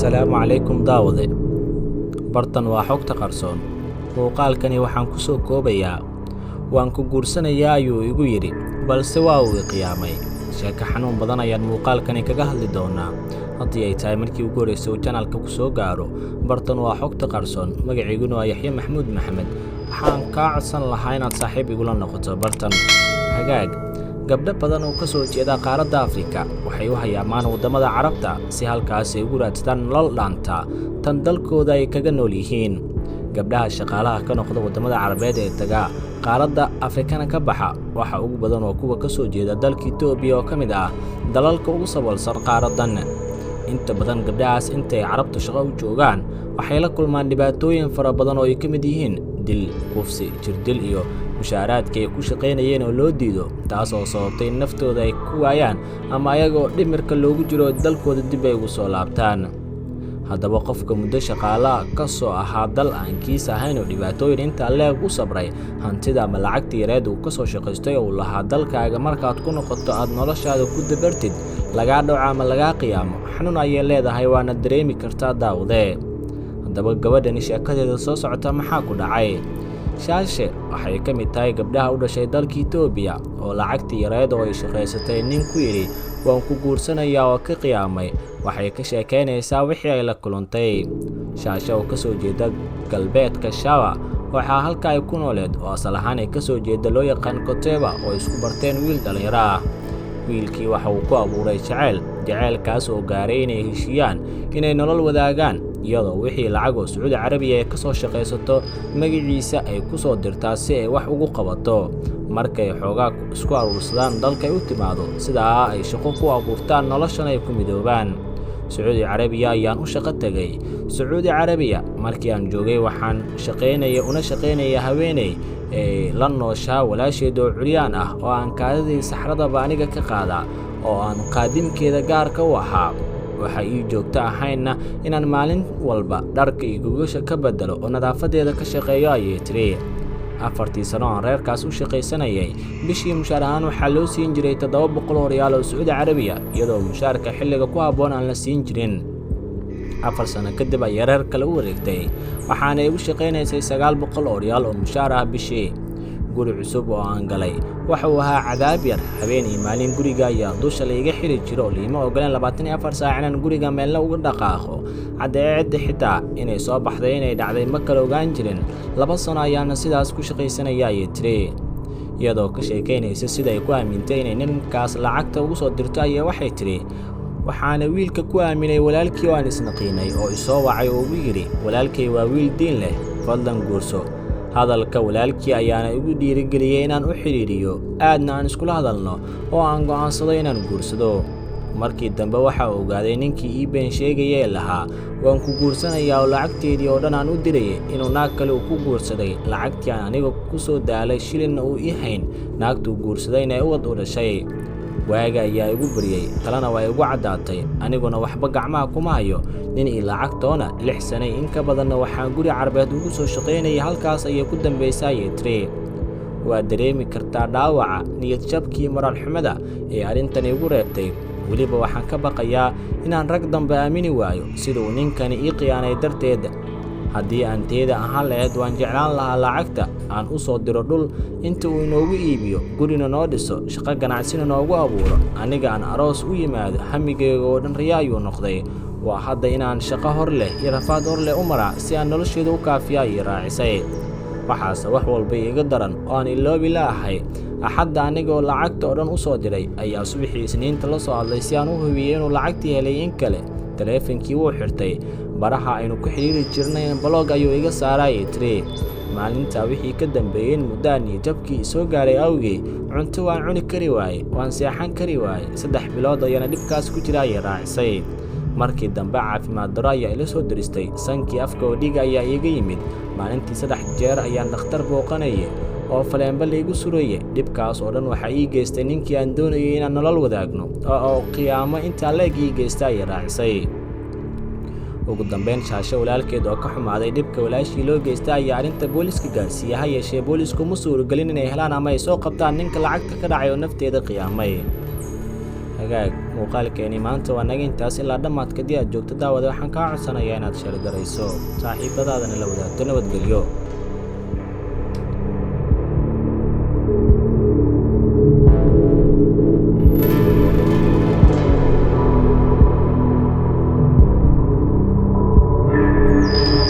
Assalaamu calaykum daawade. Bartan waa xogta qarsoon. Muuqaalkani waxaan ku soo koobayaa: "Waan ku guursanayaa ayuu igu yidhi, balse waa uu i qiyaamay." Sheeko xanuun badan ayaan muuqaalkani kaga hadli doonaa. Haddii ay tahay markii ugu horreysay uu channelka ku soo gaaro, bartan waa xogta qarsoon. Magaciiguna waa Yaxye Maxamuud Maxamed. Waxaan kaa codsan lahaa inaad saaxiib igula noqoto bartan. Hagaag, gabdho badan oo ka soo jeeda qaaradda Afrika waxay u hayaamaan waddamada Carabta si halkaas ay ugu raadsadaan nolol dhaanta tan dalkooda ay kaga nool yihiin. Gabdhaha shaqaalaha ka noqda waddamada Carabeed ee taga qaaradda Afrikana ka baxa waxa ugu badan oo kuwa ka soo jeeda dalka Itoobiya oo ka mid ah dalalka ugu saboolsan qaaraddan. Inta badan gabdhahaas intay Carabtu shaqo u joogaan waxay la kulmaan dhibaatooyin fara badan oo ay ka mid yihiin dil, kufsi, jirdil iyo mushaaraadka ay ku shaqaynayeen oo loo diido, taas oo sababtay in naftooda ay ku waayaan ama ayagoo dhimirka loogu jiro dalkooda dib ay ugu soo laabtaan. Haddaba, qofka muddo shaqaalaha ka soo ahaa dal aan kiis ahayn oo dhibaatooyin intaa leeg u sabray, hantida ama lacagta yareed uu ka soo shaqaystay oo uu lahaa dalkaaga markaad ku noqoto aad noloshaada ku dabartid, lagaa dhaco ama lagaa qiyaamo, xanuun ayay leedahay, waana dareemi kartaa, daawadee. Haddaba, gabadhani sheekadeeda soo socota maxaa ku dhacay? Shaashe waxay ka mid tahay gabdhaha u dhashay dalka Itoobiya oo lacagtii yareed oo ay shaqaysatay nin ku yidhi "waan ku guursanayaa" oo ka qiyaamay. Waxay ka sheekaynaysaa wixii ay la kulantay. Shaashe oo ka soo jeeda galbeedka Shawa, waxaa halka ay ku nooleed oo asal ahaan ay ka soo jeeda loo yaqaan Koteba oo isku barteen wiil dhallinyaro ah. Wiilkii waxa uu ku abuuray jaceyl, jaceylkaas oo gaaray inay heshiiyaan inay nolol wadaagaan, iyadoo wixii lacag oo Sacuudi Carabiya ay ka soo shaqaysato magaciisa ay ku soo dirtaa si ay wax ugu qabato. Markay xoogaa isku aruursadaan, dalkay u timaado, sidaa ay shaqo ku abuurtaan, noloshan ay ku midoobaan. Sacuudi Carabiya ayaan u shaqo tegay. Sacuudi Carabiya markii aan joogay waxaan shaqaynaya una shaqaynaya haweeney ee la nooshaa walaasheed oo curyaan ah oo aan kaadidii saxradaba aniga ka qaada oo aan qaadimkeeda gaarka u ahaa. Waxa ii joogto ahaynna inaan maalin walba dharka iyo gogasha ka bedelo oo nadaafadeeda ka shaqeeyo, ayay tiri. 4-tii sano aan reerkaas u shaqaysanayay, bishii mushaar ahaan waxaa loo siin jiray 700 oo riyaal oo Sacuudi Carabiya, iyadoo mushaarka xilliga ku habboon aan la siin jirin. 4 sano kadib ayay reer kale u wareegtay, waxaana ay u shaqaynaysay 900 oo riyaal oo mushaar ah bishii. Guri cusub oo aan galay waxa uu ahaa cadaab yar. Habeen iyo maalin guriga ayaa dusha laiga xiri jiro oo liima ogoleen 24 saac inaan guriga meelna uga dhaqaaqo. Cadceedda xitaa inay soo baxday, inay dhacday, ma kala ogaan jirin. 2 sano ayaana sidaas ku shaqaysanaya, ayay tiri. Iyadoo ka sheekaynaysa sida ay ku aamintay inay ninkaas lacagta ugu soo dirto ayaa waxay tidhi: "Waxaana wiilka ku aaminay walaalkii oo aan isnaqiinay oo isoo wacay oo ugu yidhi, 'Walaalkay waa wiil diin leh, fadlan guurso.' Hadalka walaalkii ayaana igu dhiirigeliyey inaan u xidhiidhiyo, aadna aan iskula hadalno oo aan go'aansado inaan guursado. Markii dambe waxa uu ogaaday ninkii ii been sheegaya ee lahaa 'waan ku guursanayaa' oo lacagteedii oo dhan aan u dirayay inuu naag kale uu ku guursaday, lacagtii aan aniga ku soo daalay shilinna uu ii hayn, naagtuu guursadayna ubad u dhashay. Waaga ayaa igu baryey, talena waa igu caddaatay, aniguna waxba gacmaha kuma hayo, nin iyo lacagtoona. 6 sanay in ka badanna waxaan guri Carbeed ugu soo shaqaynayay, halkaas ayay ku dambaysa," ayay tiri. Waa dareemi kartaa dhaawaca, niyad jabkii, moraal xumada ee arrintan igu reebtay. Weliba waxaan ka baqayaa inaan rag dambe aamini waayo sida uu ninkani ii khiyaanay darteed. Haddii aan teeda ahaan lahayd, waan jeclaan lahaa lacagta aan u soo diro dhul inta uu inoogu iibiyo, gurina noo dhiso, shaqo ganacsina noogu abuuro, aniga aan aroos u yimaado. Hamigayga oo dhan riya ayuu noqday. Waa hadda inaan shaqo hor leh iyo rafaad hor leh u maraa si aan nolosheeda u kaafiya, ayay raacisay. Waxaase wax walba iiga daran oo aan iloobi la'ahay, Axadda anigoo lacagta oo dhan u soo diray ayaa subaxii Isniinta la soo hadlay si aan u hubiyey inuu lacagtii helay in kale. Taleefankii wuu xirtay, baraha aynu ku xidhiiri jirnay block ayuu iga saarayay, tiri. Maalintaa wixii ka dambeeyey in muddaa niyadjabkii soo gaaray awgii, cunto waan cuni kari waaye, waan seexan kari waaye. 3 bilood ayaana dhibkaas ku jira, ayay raacisay. Markii dambe caafimaad darro ayaa ila soo diristay, sankii afka oo dhiig ayaa iiga yimid. Maalintii 3 jeer ayaan dhakhtar booqanayay oo faleenba laigu surayay. Dhibkaas oo dhan waxaa ii geystay ninkii aan doonayay inaan nolol wadaagno oo qiyaamo intaa leeg ii geysta, ayay raacisay. Ugu dambeyn, Shaasho walaalkeed oo ka xumaaday dhibka walaashii loo geysta ayaa arrinta booliska gaarsiiyey. Ha yeeshee, boolisku ma suuragelin inay helaan ama ay soo qabtaan ninka lacagta ka dhacay oo nafteeda qiyaamay. Hagaag, muuqaalkeeni maanta waa naga intaas. Ilaa dhammaadka haddii aad joogto, daawada, waxaan kaa codsanayaa inaad share garayso, saaxiibadaadana la wadaagto. Nabadgelyo.